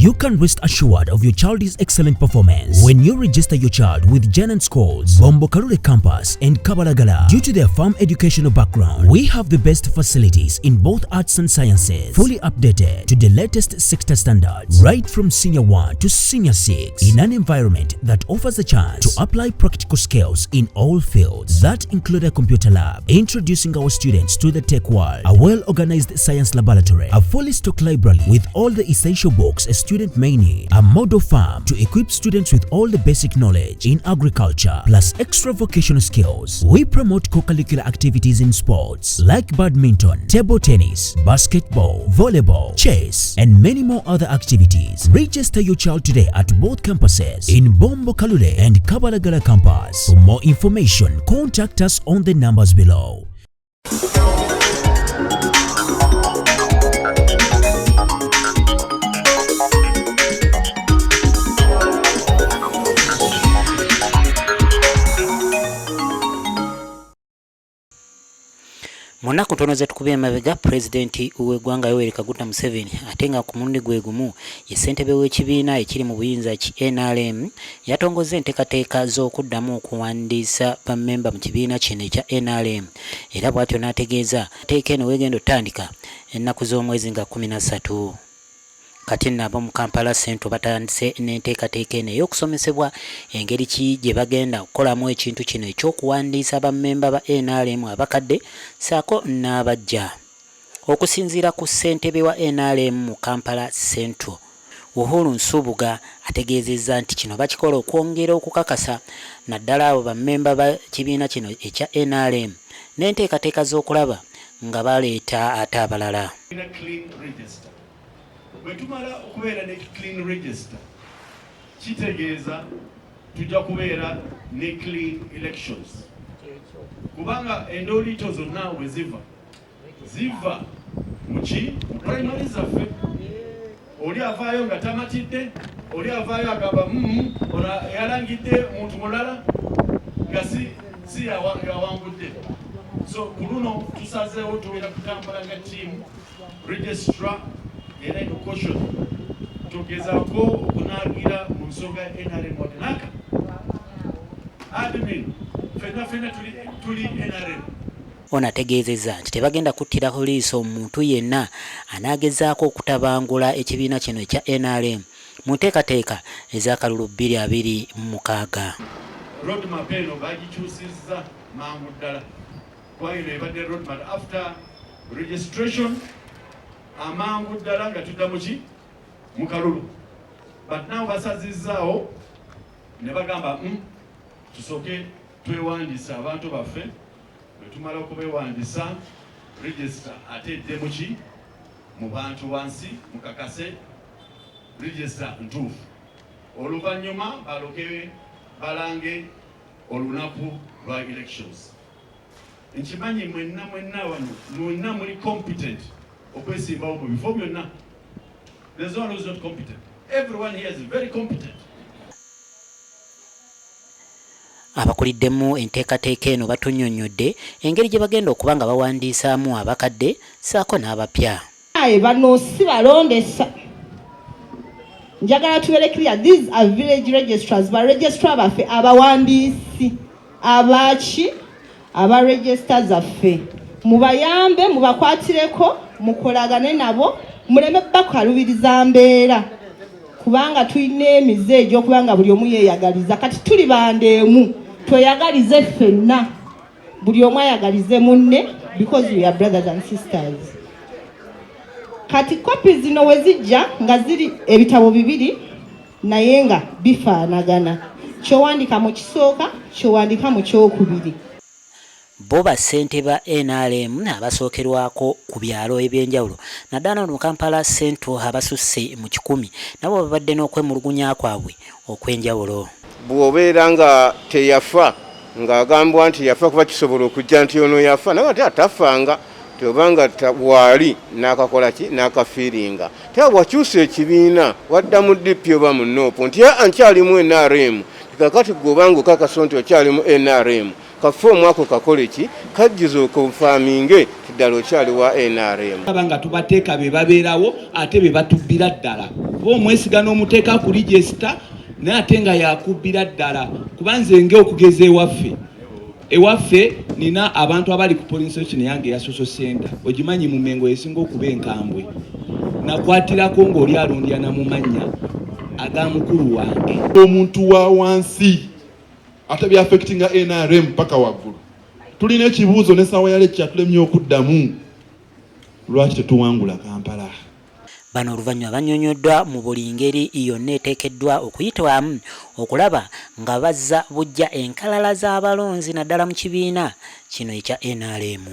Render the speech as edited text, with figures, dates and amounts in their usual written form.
You can rest assured of your child's excellent performance when you register your child with Janan Schools, Bombo Kalule Campus, and Kabalagala. Due to their farm educational background, we have the best facilities in both arts and sciences, fully updated to the latest sector standards, right from Senior 1 to Senior 6, in an environment that offers a chance to apply practical skills in all fields that include a computer lab, introducing our students to the tech world, a well-organized science laboratory, a fully stocked library with all the essential books a student may need, a model farm to equip students with all the basic knowledge in agriculture, plus extra vocational skills. We promote co-curricular activities in sports like badminton, table tennis, basketball, volleyball, chess, and many more other activities. Register your child today at both campuses in Bombo Kalule and Kabalagala campus. For more information, contact us on the numbers below. Mu nnaku ntono ze tukubye emabega, Pulezidenti w'eggwanga Yoweri Kaguta Museveni, ate nga ku mulundi gwe gumu ye ssentebe w'ekibiina ekiri mu buyinza ki NRM, yatongozza enteekateeka z'okuddamu okuwandiisa bammemba mu kibiina kino ekya NRM, era bw'atyo n'ategeeza nteeka eno w'egenda otandika ennaku z'omwezi nga 13. Kati nno ab'omu Kampala Central batandise n'enteekateeka eno ey'okusomesebwa engeri ki gye bagenda okukolamu ekintu kino eky'okuwandiisa bammemba ba NRM abakadde ssaako n'abaggya. Okusinziira ku ssentebe wa NRM mu Kampala Central, Uhuru Nsubuga, ategeezezza nti kino bakikola okwongera okukakasa naddala abo bammemba ba kibiina kino ekya NRM n'enteekateeka z'okulaba nga baleeta ate abalala. Bwe tumala okubeera ne clean register, kitegeeza tujja kubeera ne clean elections, kubanga endooliito zonna we ziva, ziva muki? Mu primary zaffe. Oli avaayo nga tamatidde, oli avaayo agamba, ono yalangidde muntu mulala nga si yawangudde." So ku luno tusazeewo tugenda kutambula nga team registrar, era eno caution tugezaako okunagira mu nsonga ya NRM. Wadenaka admin, fenna fenna tuli NRM. Ono ategeezezza nti tebagenda kuttira liiso muntu yenna anaagezaako okutabangula ekibiina kino ekya NRM mu nteekateeka ez'akalulu 2026. Roadmap eno bagikyusizza mangu ddala, kuba eno ebadde roadmap after registration, amangu ddala nga tudda muki? Mu kalulu. But now basazizzaawo ne bagamba, tusooke twewandiisa abantu baffe. Bwe tumala okubewandiisa, register ate edde muki? Mu bantu wansi, mukakase register ntuufu. Oluvannyuma baloke balange olunaku lwa elections. Nkimanyi mwenna mwenna wano mwenna muli competent okwesimbawo mu bifo byonna. There's no one who's not competent. Everyone here is very competent. Abakuliddemu enteekateeka eno batunnyonnyodde engeri gye bagenda okuba nga bawandiisaamu abakadde ssaako n'abapya. Aye bano si balondesa. Njagala tubeere clear, these are village registrars, ba registrar baffe, abawandiisi abaki aba register zaffe. Mubayambe, mubakwatireko, mukolagane nabo, muleme bakalubiriza mbeera, kubanga tulina emize egy'okuba nga buli omu yeeyagaliza. Kati tuli bandeemu, tweyagalize ffenna, buli omu ayagalize munne, because we are brothers and sisters. Kati kopi zino we zijja nga ziri ebitabo bibiri naye nga bifaanagana, kyowandika mu kisooka kyowandika mu kyokubiri. Bo bassentebe ba NRM abasookerwako ku byalo ebyenjawulo naddala mu Kampala Central abasusse mu 100 nabo babadde n'okwemulugunya kwabwe okw'enjawulo. Bw'obeera nga teyafa, ng'agambwa nti yafa, kuba kisobola okujja nti ono yafa naye ate atafanga, tobanga waali n'akakola ki n'akafiiringa te wakyusa ekibiina, wadda mu DP oba mu NUP, nti aa nkyalimu NRM. Kakati gwe obanga okakasa nti okyalimu NRM, kafoomu ako kakole ki? Kajjuza okonfaminge ti ddala okyali wa NRM. Aba nga tubateeka be babeerawo ate be batubbira ddala. Kuba omwesiga n'omuteeka ku register, naye ate nga yakubbira ddala. Kuba nze nge okugeza ewaffe, ewaffe nina abantu abali ku polling station yange eya social center, ogimanyi mu Mengo esinga okuba enkambwe, nakwatirako ng'oli alundyana mu mannya aga mukulu wange. Omuntu wa wansi ate byaffectinga NRM paka waggulu. Tulina ekibuuzo n'essaawa ya lecca tulemye okuddamu, lwaki tetuwangula Kampala? Bano oluvannyuma bannyonnyoddwa mu buli ngeri yonna eteekeddwa okuyitwamu okulaba nga bazza buggya enkalala z'abalonzi naddala mu kibiina kino ekya NRM.